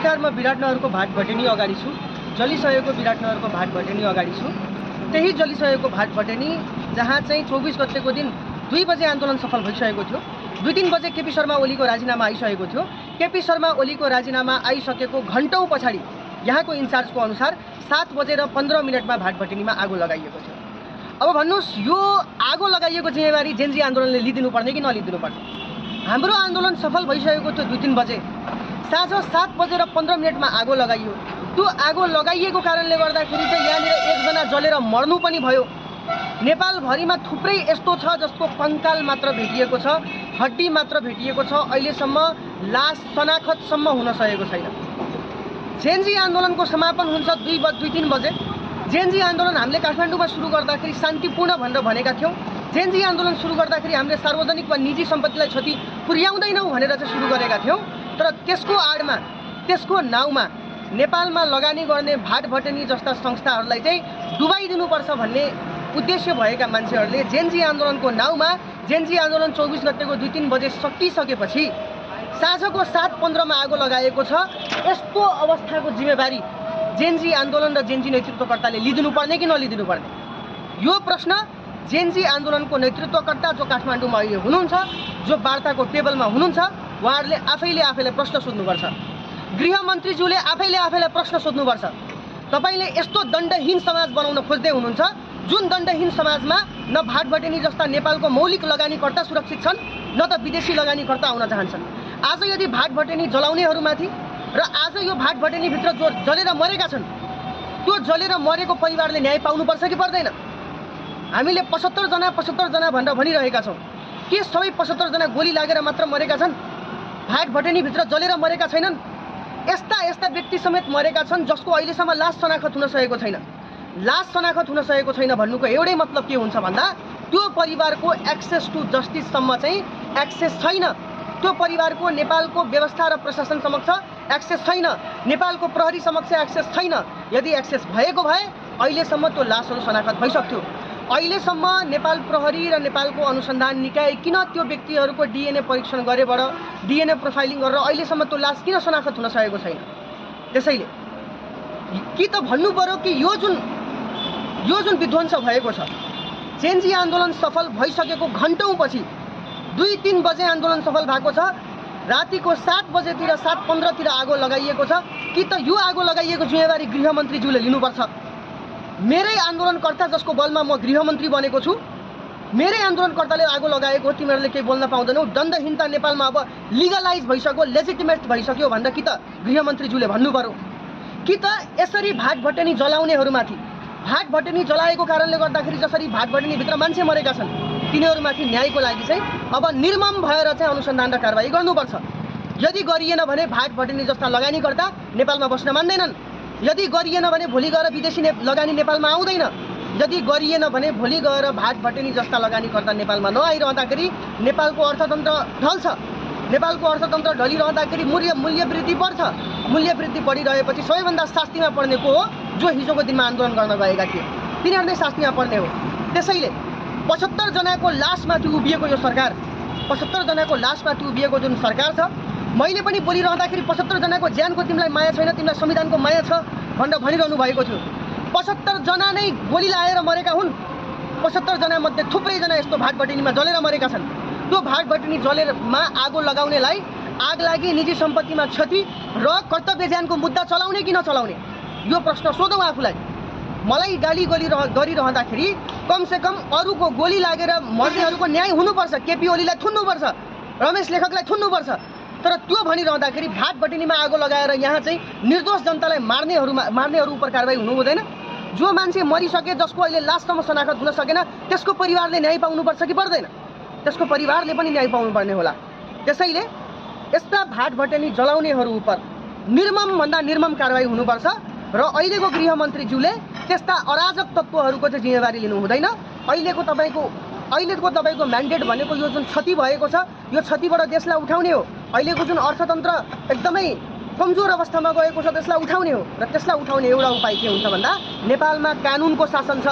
नमस्कार, म विराटनगरको भाट भटेनी अगाडि छु। जलिसकेको विराटनगरको भाट भटेनी अगाडि छु। त्यही जलिसकेको भाट भटेनी जहाँ चाहिँ 24 गतेको दिन 2 बजे आन्दोलन सफल भइसकेको थियो। 2-3 बजे केपी शर्मा ओलीको राजीनामा आइसकेको थियो। केपी शर्मा ओलीको राजीनामा आइसकेको घण्टौं पछाडि यहाँको इन्चार्जको अनुसार 7 बजेर 15 मिनटमा भाट भटेनीमा आगो लगाइएको थियो। अब भन्नुस्, यो आगो लगाइएको जिम्मेवारी जेनजी आन्दोलनले लिदिनु पर्ने कि नलिदिनु पर्ने? हाम्रो आन्दोलन सफल भइसकेको थियो 2-3 बजे। साँझ 7 बजेर 15 मिनटमा आगो लगाइयो। त्यो आगो लगाइएको कारणले गर्दाखेरि चाहिँ यहाँनिर एकजना जलेर मर्नु पनि भयो। नेपालभरिमा थुप्रै यस्तो छ जसको कङ्काल मात्र भेटिएको छ, हड्डी मात्र भेटिएको छ। अहिलेसम्म लास शनाखतसम्म हुन सकेको छैन। जेनजी आन्दोलनको समापन हुन्छ 2-3 बजे। जेनजी आन्दोलन हामीले काठमाडौँमा सुरु गर्दाखेरि शान्तिपूर्ण भनेर भनेका थियौँ। जेनजी आन्दोलन सुरु गर्दाखेरि हामीले सार्वजनिक वा निजी सम्पत्तिलाई क्षति पुर्याउँदैनौँ भनेर चाहिँ सुरु गरेका थियौँ। तर त्यसको आडमा, त्यसको नाउँमा नेपालमा लगानी गर्ने भाट भटेनी जस्ता संस्थाहरूलाई चाहिँ डुबाइदिनुपर्छ भन्ने उद्देश्य भएका मान्छेहरूले जेनजी आन्दोलनको नाउँमा जेनजी आन्दोलन 24 गतेको 2-3 बजे सकिसकेपछि साँझको 7:15 मा आगो लगाएको छ। यस्तो अवस्थाको जिम्मेवारी जेनजी आन्दोलन र जेनजी नेतृत्वकर्ताले लिदिनु पर्ने कि नलिदिनु पर्ने? यो प्रश्न जेनजी आन्दोलनको नेतृत्वकर्ता जो काठमाडौँमा अहिले हुनुहुन्छ, जो वार्ताको टेबलमा हुनुहुन्छ, उहाँहरूले आफैले प्रश्न सोध्नुपर्छ। गृहमन्त्रीज्यूले आफैले प्रश्न सोध्नुपर्छ। तपाईले यस्तो दण्डहीन समाज बनाउन खोज्दै हुनुहुन्छ जुन दण्डहीन समाजमा न भाट भटेनी जस्ता नेपालको मौलिक लगानीकर्ता सुरक्षित छन्, न त विदेशी लगानीकर्ता आउन चाहन्छन्। आज यदि भाट भटेनी जलाउनेहरूमाथि र आज यो भाट भटेनीभित्र जो जलेर मरेका छन्, त्यो जलेर मरेको परिवारले न्याय पाउनुपर्छ कि पर्दैन? हामीले 75 जना भनेर भनिरहेका छौँ। के सबै 75 जना गोली लागेर मात्र मरेका छन्? भाट भटेनीभित्र जलेर मरेका छैनन्? यस्ता व्यक्ति समेत मरेका छन् जसको अहिलेसम्म लास शनाखत हुन सकेको छैन। लास शनाखत हुन सकेको छैन भन्नुको एउटै मतलब के हुन्छ भन्दा त्यो परिवारको एक्सेस टु जस्टिससम्म चाहिँ एक्सेस छैन। त्यो परिवारको नेपालको व्यवस्था र प्रशासन समक्ष एक्सेस छैन। नेपालको प्रहरी समक्ष एक्सेस छैन। यदि एक्सेस भएको भए अहिलेसम्म त्यो लासहरू शनाखत भइसक्थ्यो। अहिलेसम्म नेपाल प्रहरी र नेपालको अनुसन्धान निकाय किन त्यो व्यक्तिहरूको डिएनए परीक्षण गरेबाट डिएनए प्रोफाइलिङ गरेर अहिलेसम्म त्यो लास किन शनाखत हुन सकेको छैन? त्यसैले कि त भन्नु पर्यो कि यो जुन विध्वंस भएको छ, जेनजी आन्दोलन सफल भइसकेको घण्टौं पछि 2-3 बजे आन्दोलन सफल भएको छ। रातिको 7 बजेतिर 7:15 तिर आगो लगाइएको छ। कि त यो आगो लगाइएको जिम्मेवारी गृहमन्त्रीज्यूले लिनुपर्छ? मेरै आन्दोलनकर्ता जसको बलमा म गृहमन्त्री बनेको छु, मेरै आन्दोलनकर्ताले आगो लगाएको हो, तिमीहरूले केही बोल्न पाउँदैनौ? दण्डहीनता नेपालमा अब लिगलाइज भइसक्यो, लेजिटिमेट भइसक्यो भन्दा कि त गृहमन्त्रीज्यूले भन्नु पर्यो। कि त यसरी भाट भटेनी जलाउनेहरूमाथि, भाट भटेनी जलाएको कारणले गर्दाखेरि जसरी भाट भटेनीभित्र मान्छे मरेका छन्, तिनीहरूमाथि न्यायको लागि चाहिँ अब निर्मम भएर चाहिँ अनुसन्धान र कारबाही गर्नुपर्छ। यदि गरिएन भने भाट भटेनी जस्ता लगानीकर्ता नेपालमा बस्न मान्दैनन्। यदि गरिएन भने भोलि गएर विदेशी लगानी नेपालमा आउँदैन। यदि गरिएन भने भोलि गएर भाट भटेनी जस्ता लगानीकर्ता नेपालमा नआइरहँदाखेरि नेपालको अर्थतन्त्र ढल्छ। नेपालको अर्थतन्त्र ढलिरहँदाखेरि मूल्य वृद्धि बढ्छ। मूल्य वृद्धि बढिरहेपछि सबैभन्दा शास्तिमा पर्ने को हो? जो हिजोको दिनमा आन्दोलन गर्न गएका थिए, तिनीहरू नै शास्तिमा पर्ने हो। त्यसैले 75 जनाको लासमाथि उभिएको यो सरकार, 75 जनाको लासमाथि उभिएको जुन सरकार छ, मैले पनि बोलिरहँदाखेरि 75 जनाको ज्यानको तिमीलाई माया छैन, तिमीलाई संविधानको माया छ भनेर भनिरहनु भएको थियो। 75 जना नै गोली लागेर मरेका हुन्। 75 जना मध्ये थुप्रै जना यस्तो भाट भटेनीमा जलेर मरेका छन्। त्यो भाट भटेनी जलेरमा आगो लगाउनेलाई आग लागि, निजी सम्पत्तिमा क्षति र कर्तव्य ज्यानको मुद्दा चलाउने कि नचलाउने, यो प्रश्न सोधौँ आफूलाई। मलाई गाली गरिरहँदाखेरि कमसेकम अरूको गोली लागेर मर्नेहरूको न्याय हुनुपर्छ। केपी ओलीलाई थुन्नुपर्छ, रमेश लेखकलाई थुन्नुपर्छ। तर त्यो भनिरहँदाखेरि भाट भटेनीमा आगो लगाएर यहाँ चाहिँ निर्दोष जनतालाई मार्नेहरू उप कारबाही हुनु हुँदैन? जो मान्छे मरिसके, जसको अहिले लाससम्म शनाखत हुन सकेन, त्यसको परिवारले न्याय पाउनुपर्छ कि पर्दैन? त्यसको परिवारले पनि न्याय पाउनुपर्ने होला। त्यसैले यस्ता भाट भटेनी जलाउनेहरू उप निर्मम भन्दा निर्मम कारबाही हुनुपर्छ। र अहिलेको गृहमन्त्रीज्यूले त्यस्ता अराजक तत्त्वहरूको चाहिँ जिम्मेवारी लिनु हुँदैन। अहिलेको तपाईँको म्यान्डेट भनेको यो जुन क्षति भएको छ, यो क्षतिबाट देशलाई उठाउने हो। अहिलेको जुन अर्थतन्त्र एकदमै कमजोर अवस्थामा गएको छ, त्यसलाई उठाउने हो। र त्यसलाई उठाउने एउटा उपाय के हुन्छ भन्दा नेपालमा कानुनको शासन छ,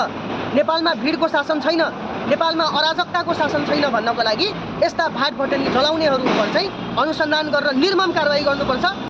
नेपालमा भिडको शासन छैन, नेपालमा अराजकताको शासन छैन भन्नको लागि यस्ता भाट भटेनी जलाउनेहरू उप चाहिँ अनुसन्धान गरेर निर्मम कारबाही गर्नुपर्छ।